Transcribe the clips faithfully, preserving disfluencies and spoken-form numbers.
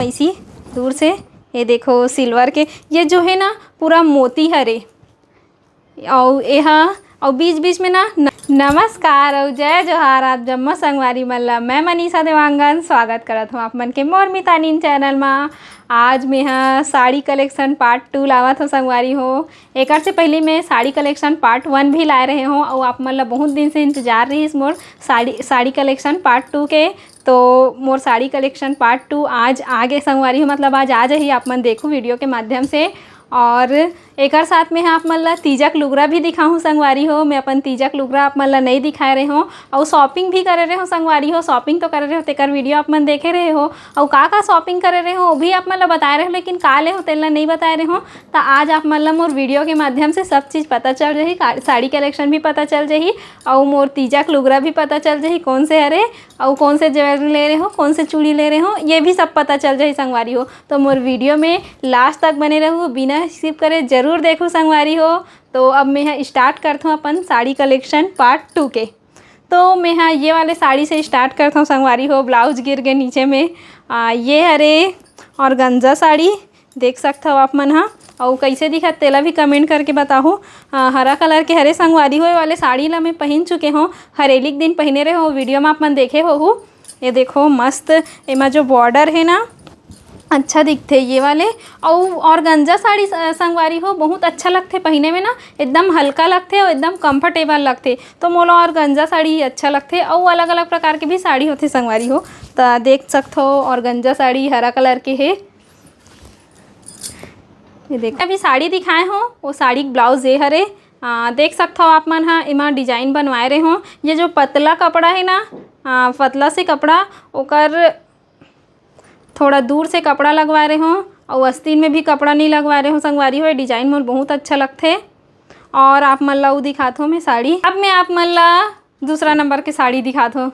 ऐसी दूर से, ये देखो सिल्वर के, ये जो है ना पूरा मोती हरे, अउ एहा, अउ बीच बीच में ना न-, नमस्कार अउ जय जोहार आप जम्मो संगवारी मन ला। मैं मनीषा देवांगन स्वागत करत हूँ आप मन के मोर मितानिन चैनल मा। आज मेहा साड़ी कलेक्शन पार्ट टू लावत हूँ संगवारी हो। एकर से पहले मैं साड़ी कलेक्शन पार्ट वन भी लाए रहे हूँ अउ आप मन ला बहुत दिन से इंतजार रहिस मोर sari sari collection part two के। तो मोर साड़ी कलेक्शन पार्ट टू आज आगे संगवारी हो, मतलब आज आ जाही, आप मन देखो वीडियो के माध्यम से। और एकर साथ में आप मन ला तीजक लुगरा भी दिखाहूँ संगवारी हो। मैं अपन तीजक लुगरा आप मन ला नहीं दिखाए रहे हों अउ शॉपिंग भी करे रहे हों संगवारी हो। शॉपिंग तो करे रहे हो तेकर वीडियो आप मन देखे रहे हो अउ का का शॉपिंग करे रहे हो वो भी आप मन ला बताए रहे हो, लेकिन का ले हो तेला नहीं बताए रहे हो। तो आज आप मन ला मोर वीडियो के माध्यम से सब चीज़ पता चल जाही, का- साड़ी कलेक्शन भी पता चल जाही अउ मोर तीजक लुगरा भी पता चल जाही कौन से हरे अउ कौन से ज्वेलरी ले रहे हो, कौन से चूड़ी ले रहे हो, ये भी सब पता चल जाही संगवारी हो। तो मोर वीडियो में लास्ट तक बने रहू, बिना स्किप करे जरूर देखू संगवारी हो। तो अब मैं ह स्टार्ट करथों अपन साड़ी कलेक्शन पार्ट टू के। तो मैं ह ये वाले साड़ी से स्टार्ट करथों संगवारी हो। ब्लाउज गिर गए नीचे में। आ, ये हरे ऑर्गेन्जा साड़ी, देख सकथव आप मन ह। अउ कइसे दिखत तेला भी कमेंट करके बताहू। आ, हरा कलर के हरे संगवारी हो, ये वाले साड़ी ला मैं पहिन चुके हों, हरेली के दिन पहिने रहे हों, वीडियो में आप मन देखे होहू। ये देखो मस्त, एमा जो बॉर्डर है ना अच्छा दिखथे ये वाले। अउ ऑर्गेन्जा साड़ी स-, संगवारी हो बहुत अच्छा लगथे पहिने में ना, एकदम हल्का लगथे अउ एकदम कंफर्टेबल लगथे। तो मोला ऑर्गेन्जा साड़ी ही अच्छा लगथे। अउ अलग अलग प्रकार के भी साड़ी होथे संगवारी हो। त देख सकथो ऑर्गेन्जा साड़ी हरा कलर के हे। ये देखो अभी साड़ी दिखाए हो वो साड़ी के ब्लाउज ये हरे। आ, देख सकथो आप मन ह एमा डिजाइन बनवाए रहे हो। ये जो पतला कपड़ा है ना, आ, पतला से कपड़ा ओकर थोड़ा दूर से कपड़ा लगवाए रहे हो अउ आस्तीन में भी कपड़ा नहीं लगवाए रहे हो संगवारी हो। ये डिजाइन मोर बहुत अच्छा लगथे। और आप मन ला उ दिखात हो मैं साड़ी। अब मैं आप मन ला दूसरा नंबर के साड़ी दिखात हो।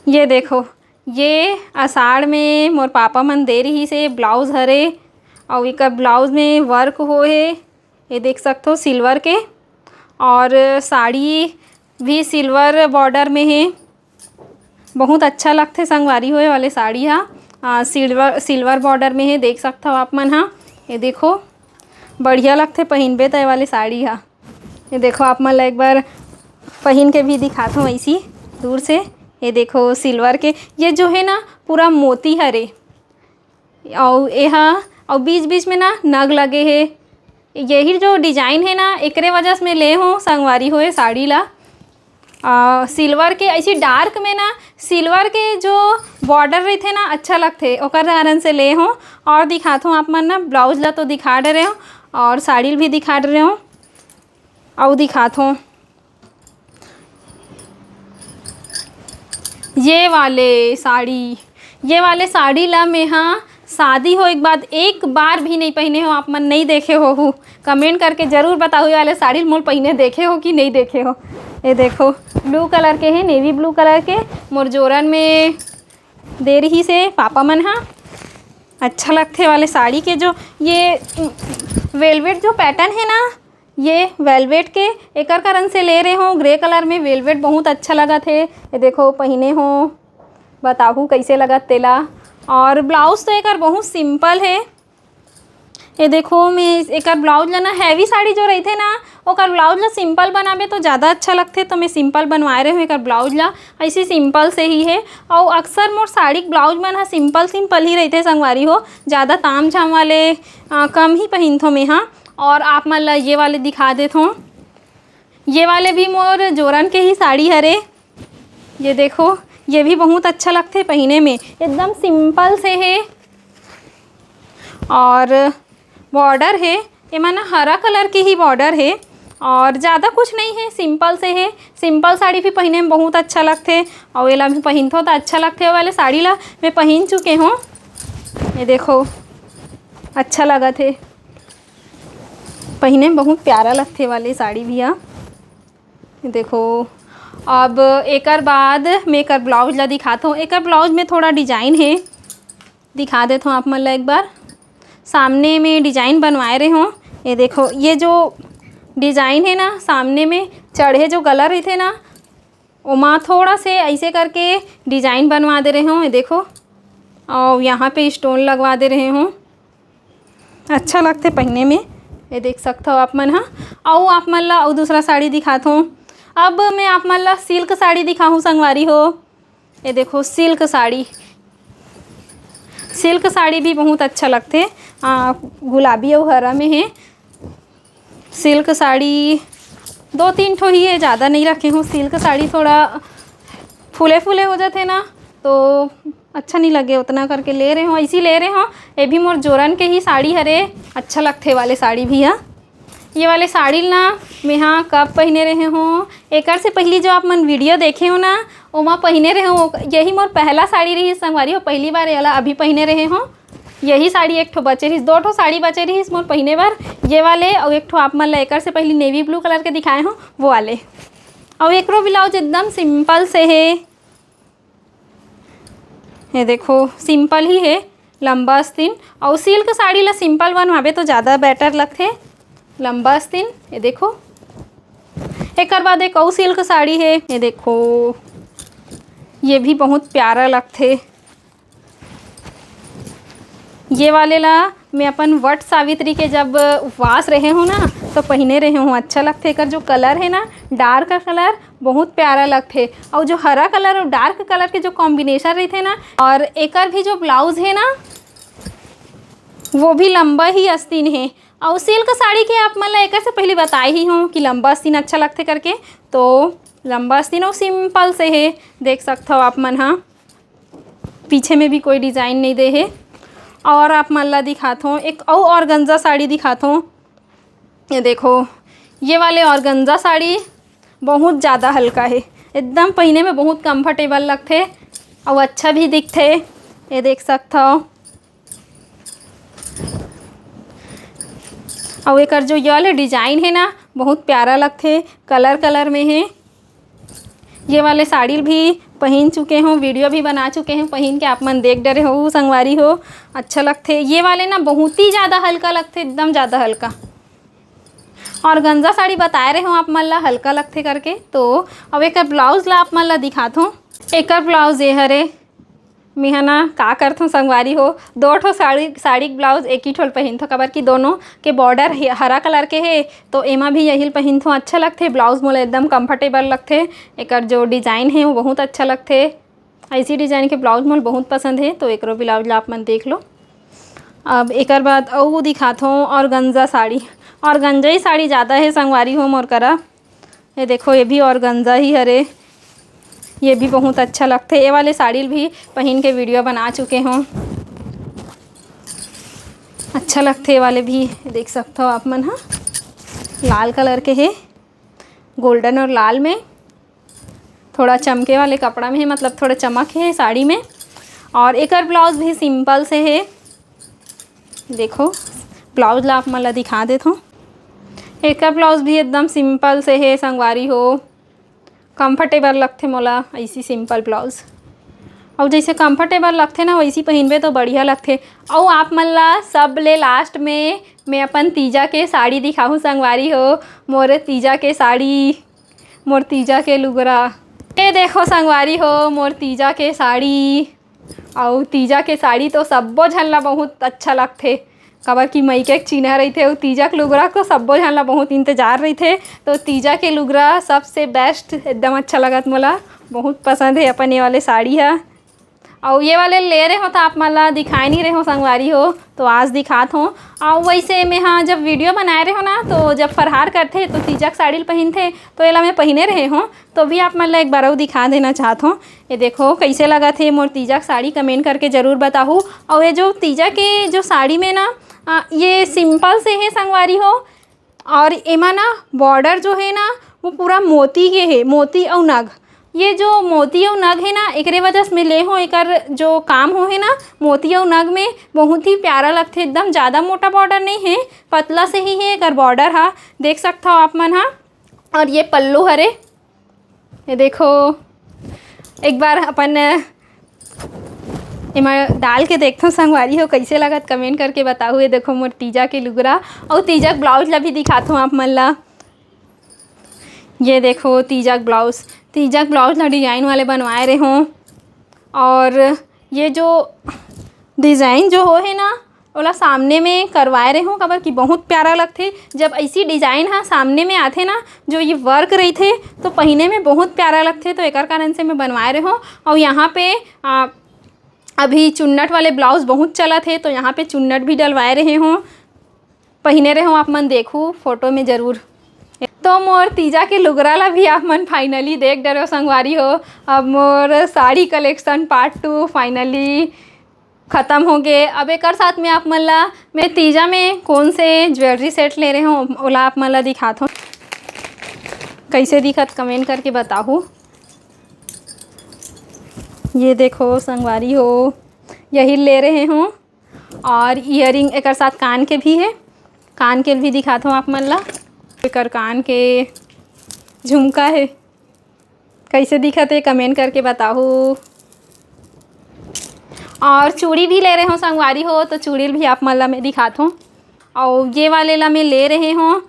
ये देखो, ये अषाढ़ में मोर पापा मन दे रही से ब्लाउज हरे अउ एकर ब्लाउज में वर्क हो हे, ये देख सकथो सिल्वर के। और साड़ी भी सिल्वर बॉर्डर में हे, बहुत अच्छा लगथे संगवारी हो ये वाले साड़ी हा। आ, सिल्वर सिल्वर बॉर्डर में हे, देख सकथव आप मन हा। ये देखो बढ़िया लगथे पहिनबे त ये वाले साड़ी हा। ये देखो आप मन ला एक बार पहिन के भी दिखाथों ऐसी दूर से। ये देखो सिल्वर के, ये जो है ना पूरा मोती हरे अउ एहा अउ बीच बीच में ना नग लगे हे। यही जो डिजाइन है ना एकरे वजह से मैं ले हूँ संगवारी हो ये साड़ी ला। आ, सिल्वर के ऐसी डार्क में ना सिल्वर के जो बॉर्डर रहिथे ना अच्छा लगथे, ओकर कारण से ले हूँ। और दिखात हूँ आप मन ना ब्लाउज ला तो दिखा डरे हूँ और साड़ी भी दिखा डरे हूँ। अउ दिखात हूँ ये वाले साड़ी, ये वाले साड़ी ला मैं हा शादी होए के बाद एक बार भी नहीं पहिने हो। आप मन नहीं देखे होहू, कमेंट करके जरूर बताहू ये वाले साड़ी मोर पहिने देखे हो कि नहीं देखे हो। ये देखो ब्लू कलर के है, नेवी ब्लू कलर के मोर जोरन में दे रही से पापा मन हा। अच्छा लगथे वाले साड़ी के जो ये वेलवेट जो पैटर्न है ना, ये वेलवेट के एकर कारण से ले रहे हो। ग्रे कलर में वेलवेट बहुत अच्छा लगत हे। ये देखो पहिने हो, बताहू कैसे लगत तेला। और ब्लाउज तो एकर बहुत सिंपल है। ये देखो मैं एकर ब्लाउज ला ना हैवी साड़ी जो रहिथे ना ओकर ब्लाउज ला सिंपल बनाबे तो ज़्यादा अच्छा लगथे। तो मैं सिंपल बनवाए रहे हूँ एकर ब्लाउज ला, ऐसी सिंपल से ही है। और अक्सर मोर साड़ी के ब्लाउज मन हा सिंपल सिंपल ही रहिथे संगवारी हो, ज़्यादा ताम झाम वाले आ, कम ही पहिनथों मैं हा। और आप मन ला ये वाले दिखा देथों, ये वाले भी मोर जोरन के ही साड़ी हरे। ये देखो ये भी बहुत अच्छा लगथे पहिने में, एकदम सिंपल से है। और बॉर्डर है, एमा ना हरा कलर के ही बॉर्डर है और ज़्यादा कुछ नहीं है, सिंपल से है। सिंपल साड़ी भी पहिने में बहुत अच्छा लगथे और एला भी पहिनथों तो अच्छा लगथे। वो वाले साड़ी ला मैं पहिन चुके हूँ। ये देखो अच्छा लगत हे पहिने में, बहुत प्यारा लगथे वाले साड़ी भी हा। देखो अब एकर बाद मैं एकर ब्लाउज ला दिखात हूँ। एकर ब्लाउज में थोड़ा डिजाइन है, दिखा देत हूँ आप मन ला एक बार। सामने में डिजाइन बनवाए रहे हो, ये देखो ये जो डिजाइन है ना सामने में चढ़े जो गला रहिथे ना ओमा थोड़ा से ऐसे करके डिजाइन बनवा दे रहे हो। ये देखो अउ यहाँ पे stone लगवा दे रहे हों, अच्छा लगथे पहिने में। ये देख सकथव आप मन ह। अउ आप मन ला अउ दूसरा साड़ी दिखात हों। अब मैं आप मन ला silk साड़ी दिखाहूँ संगवारी हो। ये देखो silk साड़ी, silk साड़ी भी बहुत अच्छा लगथे। आ, गुलाबी अउ हरा में हे। Silk साड़ी दो तीन ठो ही हे, ज़्यादा नहीं रखे हूँ। Silk साड़ी थोड़ा फूले फूले हो जाथे ना, तो अच्छा नहीं लगे, उतना करके ले रहे हूँ, ऐसी ले रहे हूँ। ये भी मोर जोरन के ही साड़ी हरे, अच्छा लगथे वाले साड़ी भी ह। ये वाले साड़ी ना मेहा कब पहिने रहे हूँ, एकर से पहली जो आप मन video देखे हो ना, ओमा पहिने रहे हूँ। यही मोर पहला साड़ी रही संगवारी हो, पहली बार ये वाला अभी पहिने रहे हूँ। यही साड़ी एक ठो बचे रहिस, दो ठो साड़ी बचे रहिस मोर पहिने बर, ये वाले, अउ एक ठो आप मन ला एकर से पहली navy blue colour के दिखाए हूँ, वो वाले। अउ एकरो blouse एकदम simple से हे, ये देखो simple ही हे, लंबा आस्तीन। अउ silk साड़ी ला simple बनवाबे तो ज़्यादा better लगथे, लंबा आस्तीन। ये देखो, एकर बाद एक अउ silk साड़ी हे, ये देखो, ये भी बहुत प्यारा लगथे। ये वाले ला मैं अपन वट सावित्री के जब उपवास रहे हूँ ना, तो पहिने रहे हूँ। अच्छा लगथे। एकर जो colour हे ना, dark colour, बहुत प्यारा लगथे। अउ जो हरा colour अउ dark colour के जो combination रहिथे ना, अउ एकर भी जो blouse हे ना, वो भी लंबा ही आस्तीन हे। अउ silk साड़ी के आप मन ला एकर से पहली बताए ही हूँ कि लंबा आस्तीन अच्छा लगथे करके, तो लंबा आस्तीन अउ simple से हे, देख सकथव आप मन ह। पीछे में भी कोई design नहीं दे हे। अउ आप मन ला दिखात हों, एक अउ organza साड़ी दिखात हों। ये देखो, ये वाले organza साड़ी बहुत ज़्यादा हल्का हे, एकदम पहिने में बहुत comfortable लगथे अउ अच्छा भी दिखथे। ये देख सकथव। अउ एकर जो ये वाले design हे ना, बहुत प्यारा लगथे, colour colour में हे। ये वाले साड़ी भी पहिन चुके हूँ, video भी बना चुके हूँ पहिन के, आप मन देख डरे हो संगवारी हो। अच्छा लगथे ये वाले ना, बहुत ही ज़्यादा हल्का लगथे, एकदम ज़्यादा हल्का। Organza साड़ी बताए रहे हूँ आप मन ला हल्का लगथे करके। तो अब एकर blouse ला आप मन ला दिखात हूँ। एकर blouse ये हरे, मेहा ना का करथों संगवारी हो, दो ठो साड़ी, साड़ी के blouse एक ही ठो ल पहिनथों, काबर कि दोनों के border हे-, हरा colour के हे, तो एमा भी यही ल पहिनथों, अच्छा लगथे। Blouse मोला एकदम comfortable लगथे, एकर जो design हे वो बहुत अच्छा लगथे। ऐसी design के blouse मोला बहुत पसंद हे, तो एकरो blouse ला आप मन देख लो। अब एकर बाद अउ दिखाथों organza साड़ी, organza ही साड़ी ज़्यादा हे संगवारी हो मोर करा। ये देखो, ये भी organza ही हरे, ये भी बहुत अच्छा लगथे। ये वाले साड़ी भी पहिन के video बना चुके हों, अच्छा लगथे ये वाले भी। देख सकथव आप मन ह, लाल colour के हे, golden और लाल में थोड़ा चमके वाले कपड़ा में हे, मतलब थोड़ा चमक हे साड़ी में। और एकर blouse भी simple से हे, देखो, blouse ला आप मन ला दिखा देथों। एकर blouse भी एकदम simple से हे संगवारी हो, comfortable लगथे मोला ऐसी simple blouse। अउ जैसे comfortable लगथे ना, वैसी पहिनबे तो बढ़िया लगथे। अउ आप मन ला सबले last में मैं अपन तीजा के साड़ी दिखाहूँ संगवारी हो, मोर तीजा के साड़ी, मोर तीजा के लुगरा। ये देखो संगवारी हो, मोर तीजा के साड़ी। अउ तीजा के साड़ी तो सब्बो झन ला बहुत अच्छा लगथे, काबर कि मइके के चिन्हा रहिथे। अउ तीजा के लुगरा तो सब्बो झन ला बहुत इंतजार रहिथे, तो तीजा के लुगरा सबसे best, एकदम अच्छा लगत मोला, बहुत पसंद हे अपन ये वाले साड़ी ह। अउ ये वाले ले रहे हों तो आप मन ला दिखाए नहीं रहे हों संगवारी हो, तो आज दिखात हों। अउ वैसे मैं हाँ जब video बनाए रहे हों ना, तो जब फरहार करथे तो तीजा के साड़ी ल पहिनथे, तो एला मैं पहिने रहे हों, तो भी आप मन ला एक बार अउ दिखा देना चाहत हों। ये देखो कैसे लगत हे मोर तीजा के साड़ी, comment करके जरूर बताहू। अउ ये जो तीजा के जो साड़ी में ना, आ, ये simple से हे संगवारी हो, और एमा ना border जो हे ना, वो पूरा मोती के हे, मोती अउ नग। ये जो मोती अउ नग हे ना, एकरे वजह से मैं ले हों, एकर जो काम हो हे ना, मोती अउ नग में बहुत ही प्यारा लगथे। एकदम ज़्यादा मोटा border नहीं हे, पतला से ही हे एकर border हा, देख सकथव आप मन हा। और ये पल्लू हरे, ये देखो, एक बार अपन एमा डाल के देखथों संगवारी हो, कैसे लगत comment करके बताहू। ये देखो मोर तीजा के लुगरा अउ तीजा के blouse ला भी दिखाथों आप मन ला। ये देखो तीजा के blouse, तीजा के blouse ला design वाले बनवाए रहे हों। और ये जो design जो हो हे ना, ओला सामने में करवाए रहे हूँ, काबर कि बहुत प्यारा लगथे। जब ऐसी design हा सामने में आथे ना, जो ये work रहिथे, तो पहिने में बहुत प्यारा लगथे, तो एकर कारण से मैं बनवाए रहे हूँ। और यहाँ पे आ, अभी चुन्नट वाले blouse बहुत चलत हे, तो यहाँ पे चुन्नट भी डलवाए रहे हूँ। पहिने रहे हूँ, आप मन देखू photo में जरूर। तो मोर तीजा के लुगरा ला भी आप मन finally देख डरो संगवारी हो। अब मोर sari collection part two finally खत्म हो गए। अब एकर साथ में आप मन ला मैं तीजा में कौन से jewellery set ले रहे हूँ, ओला आप मन ला दिखात हूँ। कैसे दिखत comment करके बताहू। ये देखो संगवारी हो, यही ले रहे हूँ। और earring एकर साथ कान के भी है, कान के भी दिखात हूँ आप मन ला। एकर कान के झुमका है, कैसे दिखत है comment करके बताहू। और चूड़ी भी ले रहे हो संगवारी हो, तो चूड़ी भी आप मन ला मैं दिखात हूँ। और ये वाले ला मैं ले रहे हूँ,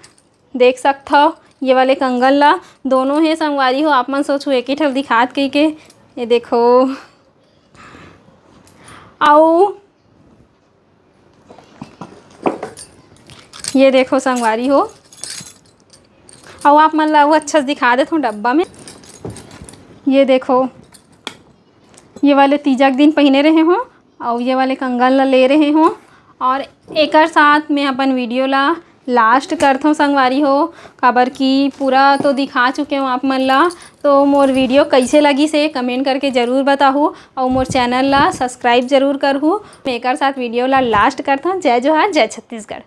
देख सकत हो ये वाले कंगन ला, दोनों हे संगवारी हो। आप मन सोचू एक ही ठल दिखात कही के, ये देखो। अउ ये देखो संगवारी हो, अउ आप मन ला अउ अच्छा से दिखा देत हूँ डब्बा में। ये देखो, ये वाले तीजा के दिन पहिने रहे हूँ, अउ ये वाले कंगन ला ले रहे हूँ। और एकर साथ में अपन video ला last करथों संगवारी हो, काबर कि पूरा तो दिखा चुके हूँ आप मन ला। तो मोर video कैसे लगिस हे comment करके जरूर बताहू, अउ मोर channel ला subscribe जरूर करहू। एकर साथ video ला last करथों। जय जोहार, जय छत्तीसगढ़।